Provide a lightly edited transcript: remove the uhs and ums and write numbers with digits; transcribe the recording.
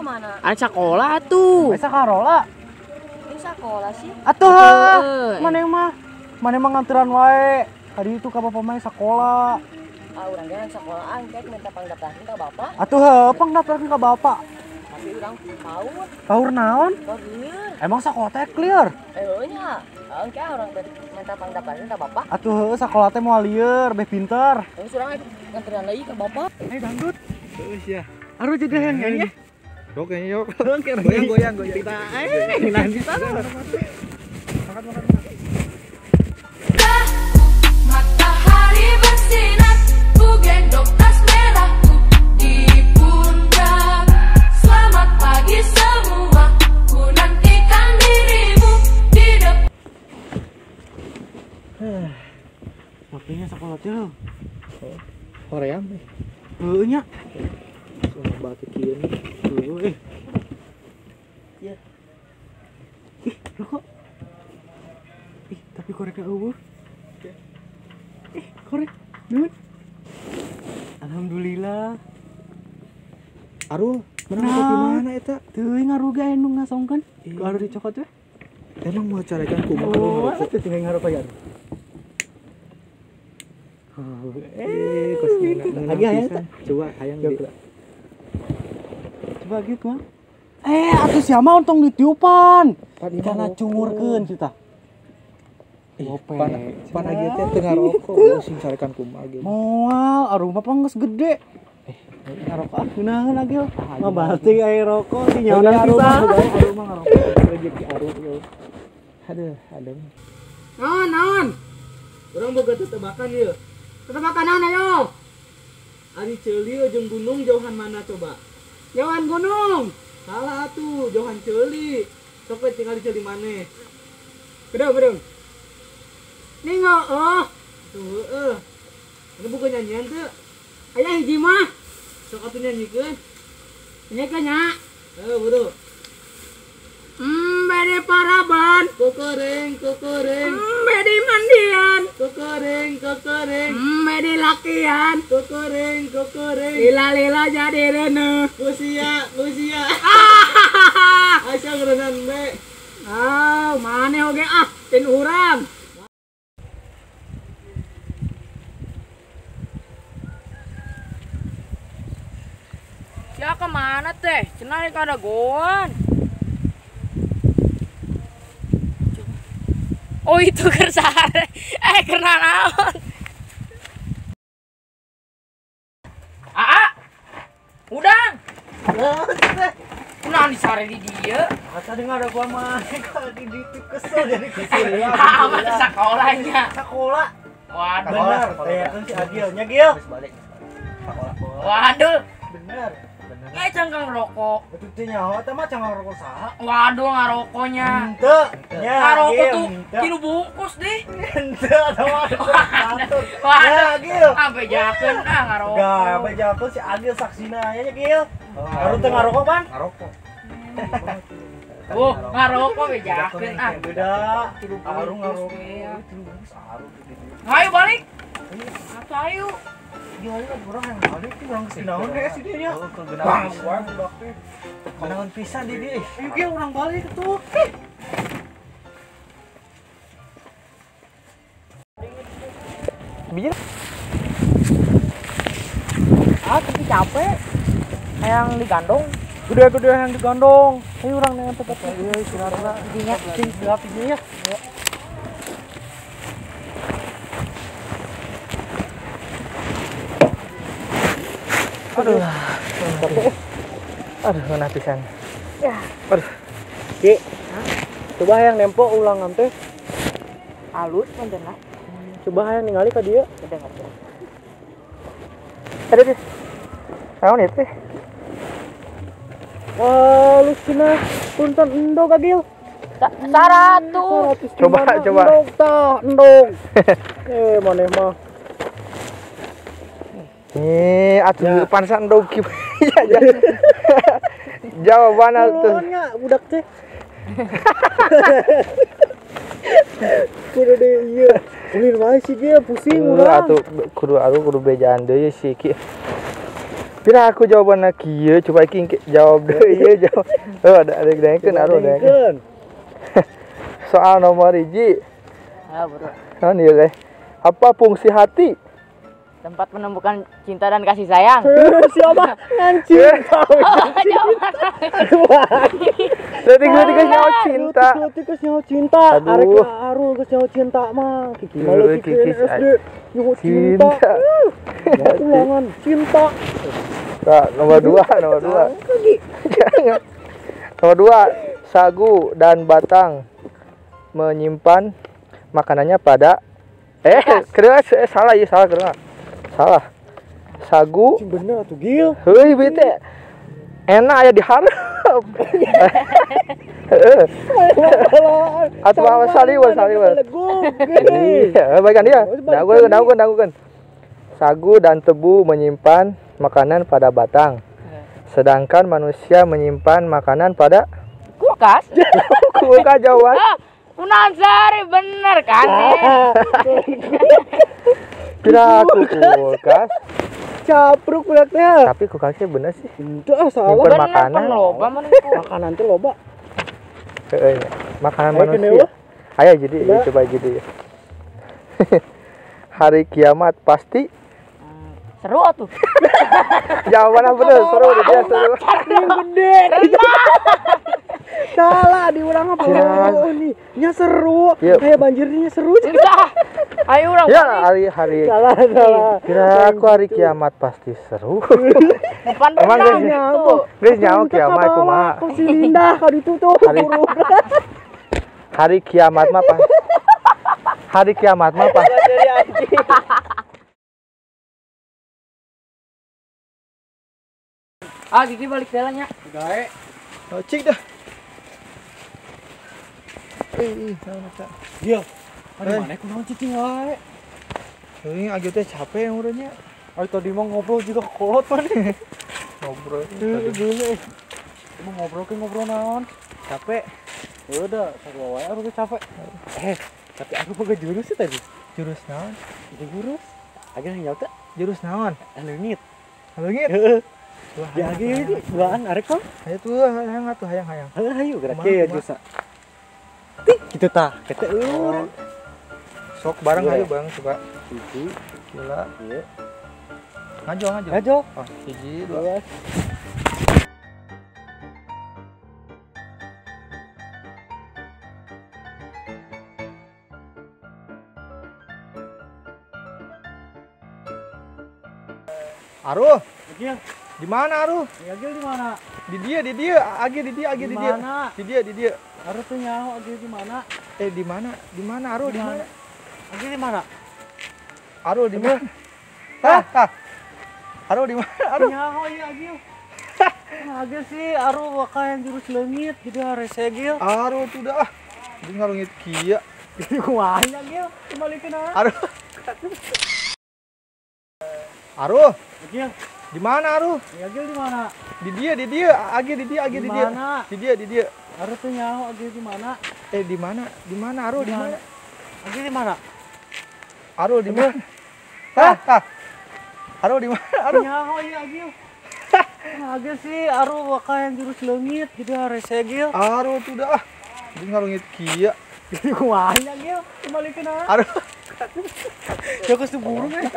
mana? Arek sakola atuh. Bisa karola. Ini sakola sih. Atuh. Mana mah nganteran wae. Tadi itu ka bapak mah sakola. Ah, urang ge sakolaan kayak minta pangdaftarkeun ka bapak. Atuh heuh, pangdaftarkeun ka bapak. Tapi urang paur. Paur naon? Paur lieur. Emang sakola teh clear? Heuh nya. Engke urang minta pangdaftarkeun ka bapak. Atuh heuh sakola teh moal lieur, beh pinter. Terus urang nganteran deui ka bapak. Eh dangdut. Heuh sia. Aduh jadi hayang nyanyi. Yok kayaknya yok. Goyang goyang goyang. Kita nanti sana. Makan makan. Matahari bersinar, ku gendong tas merahku di pundak. Selamat pagi semua, ku nantikan dirimu di depan. Waktunya sekolah tuh. Hoream. Heuh nya. Sama batu kieu nih. Heuh eh. Ya. Ih, rokok. Ih, tapi koreknya eueuh. Ih, korek. Nuhun. Alhamdulillah. Aduh, menang kopi mana eta? Teuing ngarugi aya nu ngasongkeun. Ku aru dicokot we. Emang mau carekan kumaha? Oh, teu tinggal ngarokok ya. Kos lagi hayang teh. Coba hayang di. Coba gitu mah. Atuh sia mah untung ditiupan. Karena cungurkeun kita. Pan agi teh teu ngarokok, sing carekan kumaha ge. Moal, aruh mah geus gede. Ngarokok ah geunaheun agil. Ngabalting aya rokok di nyaonan pisan. Aruh mah ngarokok rezeki aruh yo. Aduh, adem. Naon, naon? Urang boga tetebakan ieu. Tetebakan naon ayo? Ari ceuli jeung gunung jauhan mana coba? Jauhan gunung. Salah atuh, jauhan ceuli. Sok we tinggal di ceuli maneh. Gedung, gedung. Ningo, oh. Tuh, heueuh. Ini bukan nyanyian teu? Aya hiji mah. Sok atuh nyanyikeun. Nyanyikeun nya. Heuh, buru. Bede paraban. Kokoreng, kokoreng. Bede mandian. Kokoreng, kokoreng. Bede lakian. Kokoreng, kokoreng. Lila-lila jadi reuneuh. Kusia, kusia. Asa ngeureunaan be. Ah, maneh oge ah, tin urang. Ya kemana teh? Cenah kada goan. Oh itu kersare. Kena naon? Aa. Udang. Kunaon disare di dieu? Tadi nggak ada gua mah di ditu kesel jadi kesel. Ah, mah sekolahnya. Sekolah. Waduh. Bener, teh kan si Agilnya Gil. Balik. Sekolah. Waduh. Bener. Nggak cangkang rokok. Itu teh nyaho eta mah cangkang rokok saha? Waduh ngarokoknya. Henteu. Ngarokok tuh tilu bungkus deh. Henteu eta mah. Waduh. Gil. Sampai jakeun ah ngarokok. Gak, sampai jakeun si Agil saksina nya Gil. Baru teu ngarokok pan? Ngarokok. Oh, ngarokok bejakeun ah. Beda. Aru ngarokok. Tilu bungkus aru gitu. Ayo balik. Atuh ayo. Gimana orang yang balik tuh orang kesinaun deh si dia nya. Bang, budak teh. Kenaon pisan di dia. Ayo ge orang balik tuh. Biar. Ah, tapi capek. Yang digandong. Gede-gede yang digandong. Ayo orang dengan tetep ieu istirahat. Dinya, istirahat dinya. Aduh, aduh, ngeunah pisan. Ya. Aduh. Ki. Coba hayang nempo ulangan teh. Alus mantenna. Coba hayang ningali ka dieu. Udah ngerti. Aduh, deh. Naon ieu teh? Wah, alus cenah. Punten endog Agil. 100. Coba, coba. Endog tah, endog. Maneh mah. Atuh pansan endog kieu. Jawaban atuh. Nya budak teh. Kudu deui ieu. Ulin wae sih dia pusing urang. Atuh kudu aku kudu bejaan deui si Ki. Pira aku jawabanna kieu, coba iki jawab deui ieu jawab. Oh, ada dengekeun aruh dengekeun. Soal nomor 1. Ah, bro. Naon ieu teh? Apa fungsi hati? Tempat menemukan cinta dan kasih sayang. Siapa? Ngan cinta. Leutik-leutik geus nyaho cinta. Leutik geus nyaho cinta. Arek aruh geus nyaho cinta mah. Kiki mah leutik SD nyaho cinta. Ulangan cinta. Nah, nomor 2, nomor 2. Nomor 2, sagu dan batang menyimpan makanannya pada kedua salah ya, salah kedua. Salah. Sagu bener atuh Gil. Heuy bete. Enak aya diharap. Heeh. Atuh awas saliwat saliwat. Iya, baikkan dia. Dangukeun dangukeun. Sagu dan tebu menyimpan makanan pada batang. Sedangkan manusia menyimpan makanan pada kulkas. Kulkas jawaban. Kunaon sari bener kan? Kira aku kulkas. Capruk budaknya. Tapi kulkasnya bener sih. Itu salah. Nyimpen makanan. Loba makanan tuh loba. Heeh. Makanan manusia. Ayo jadi coba jadi. Hari kiamat pasti seru atuh. Jawabannya bener, seru dia seru. Gede. Salah diulang apa nih? Nya seru. Kayak banjirnya seru. Ayo urang. Ya hari-hari. Salah salah. Kira aku hari kiamat pasti seru. Emang geus nyaho kiamat kumaha? Ku si Linda ka ditu tuh. Hari kiamat mah pas. Hari kiamat mah pas. Ah, Kiki balik jalannya. Gae. Oh, cik dah. Ih, naon eta? Gil. Ari maneh kunaon cicing wae? Euy, agi teh capek urangnya. Ari tadi mah ngobrol juga kolot maneh. Ngobrol. Heeh. Emang ngobrol ke ngobrol naon? Capek. Udah, sarua wae aku capek. Tapi aku boga jurus sih tadi. Jurus naon? Jurus. Agi nyaho teh? Jurus naon? Leungit. Leungit? Heeh. Ya agi ini duaan arek kok. Ayo tuh hayang atuh hayang hayang. Heuh hayu gerak ya jurusna. Tik gitu tah. Kete urang. Sok bareng ayo bareng coba. Hiji, gila. Ieu. Ngajo ngajo. Ngajo. Oh, hiji, dua. Aruh. Agil. Di mana Aruh? Agil di mana? Di dia, di dia, Agil di dia, Agil di dia. Di dia, di dia. Aruh tuh nyaho Agil di mana? Di mana? Di mana Aruh? Di mana? Agil di mana? Aruh di mana? Hah? Hah. Aruh di mana? Aruh. Nyaho ieu Agil. Agil sih Aruh bakal yang jurus leungit jadi harese Gil. Aruh tuh dah. Jadi ngalungit kieu. Jadi kumaha Gil? Dibalikeun ah. Aruh. Aruh. Agil. Di mana Aruh? Agil di mana? Di dia, di dia, Agil di dia, Agil di dia. Di dia, di dia. Aruh tuh nyaho Agil di mana? Di mana? Di mana Aruh? Di mana? Agil di mana? Aruh di mana? Hah? Hah. Aruh di mana? Aruh. Nyaho ieu Agil. Agil sih Aruh bakal yang jurus leungit jadi harese Gil. Aruh tuh dah. Jadi ngalungit kieu. Jadi kumaha Gil? Dibalikeun ah. Aruh. Ya geus burung eh.